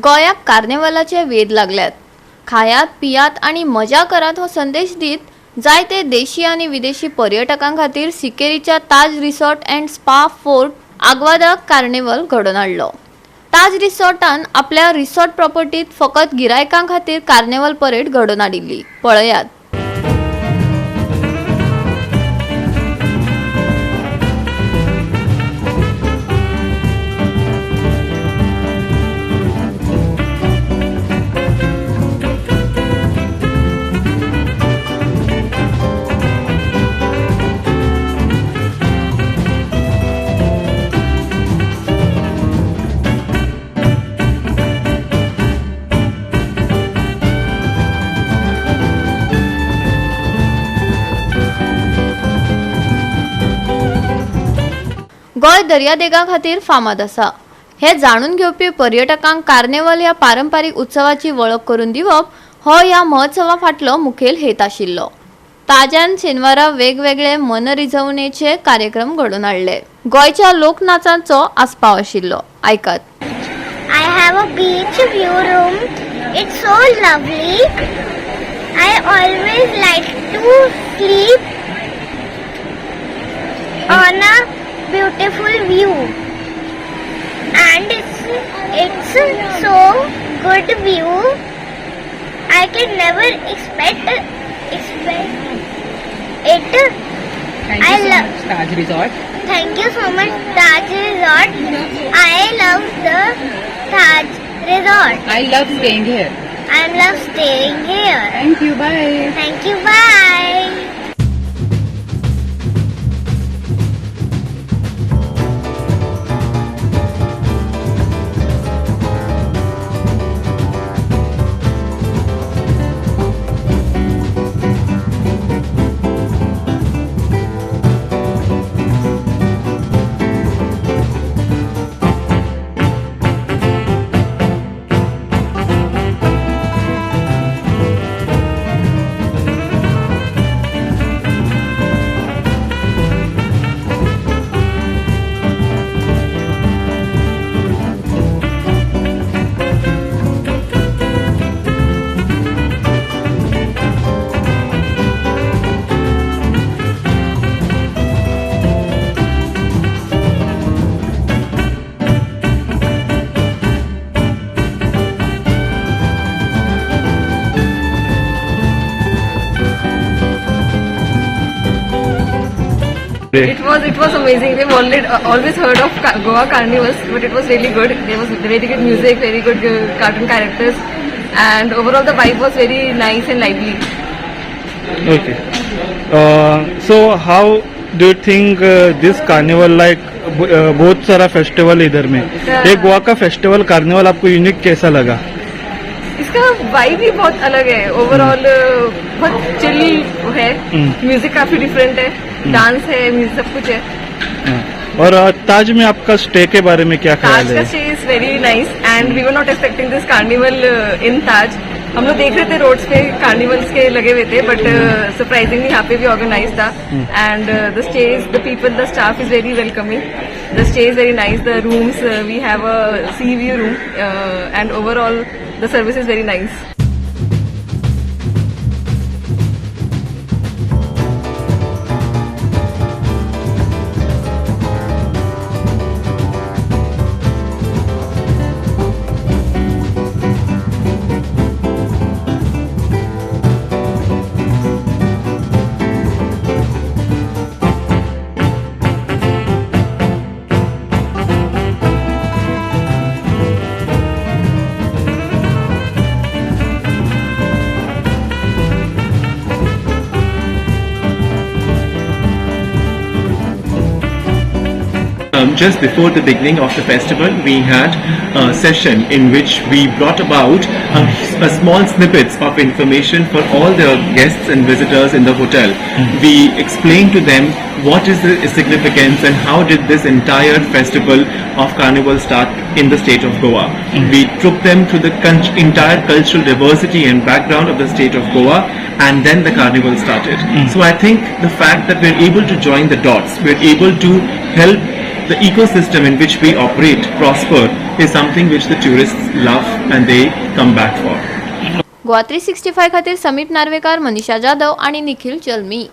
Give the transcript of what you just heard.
गोंयाक कार्नेवालाचे वेध लागल्यात. खायात, पियात आनी मजा करात हो संदेश दीत जायते देशी आनी विदेशी पर्यटकां खातीर सिकेरीच्या Taj resort and spa fort आग्वादाक कार्निवल घडोवन हाडलो. ताज रिसॉर्टान आपल्या रिसॉर्ट प्रॉपर्टीत फकत गिरायकां खातीर कार्निवल परेड घडोवन हाडिल्ली. पळयात. गोंय दर्यादेगां खातीर फामाद आसा हें जाणून घेवपी पर्यटकांक कार्नेवाल ह्या पारंपारीक उत्सवाची वळख करून दिवप हो ह्या महोत्सवा फाटलो मुखेल हेत आशिल्लो. ताज्यान शेनवारा वेगवेगळे मनरिजवणेचे कार्यक्रम घडोवन हाडले. गोंयच्या लोकनाचांचो आस्पाव आशिल्लो. आयकात. I have a beach view room. It's so lovely. I always like to sleep on a beautiful view. And it's so good view. I can never expect it. Thank I you so love- much, Taj Resort. Thank you so much, Taj Resort. I love the Taj Resort. I love staying here. I love staying here. Thank you. Bye. Thank you. Bye. It was amazing. We've already always heard of Goa carnivals, but it was really good. There was very good music, very good cartoon characters, and overall the vibe was very nice and lively. Okay. So how do you think this carnival, like बहुत सारा festival इधर में, ये गोवा का festival carnival आपको unique कैसा लगा? इसका vibe ही बहुत अलग है. ओवरऑल बहुत चिल है. म्यूजिक काफी डिफरेंट है, डांस है, म्यूजिक सब कुछ है. हाँ. और ताज में आपका स्टे के बारे में क्या ख्याल ताज का है? Stay is very nice and we were not expecting this carnival in Taj. हम लोग देख रहे थे रोड्स पे कार्निवल्स के लगे हुए थे, बट सरप्राइजिंगली यहाँ पे भी ऑर्गेनाइज था. And the stays, the people, the staff is very welcoming. The stay is very nice. The rooms, we have a sea view room, and overall the service is very nice. Just before the beginning of the festival, we had a session in which we brought about a small snippets of information for all the guests and visitors in the hotel. We explained to them what is the significance and how did this entire festival of Carnival start in the state of Goa. We took them through the entire cultural diversity and background of the state of Goa, and then the Carnival started. So I think the fact that we're able to join the dots, we're able to help the ecosystem in which we operate prosper is something which the tourists love and they come back for. Goa 365 खातीर समीप नार्वेकार, मनीषा जाधव आनी निखिल जल्मी.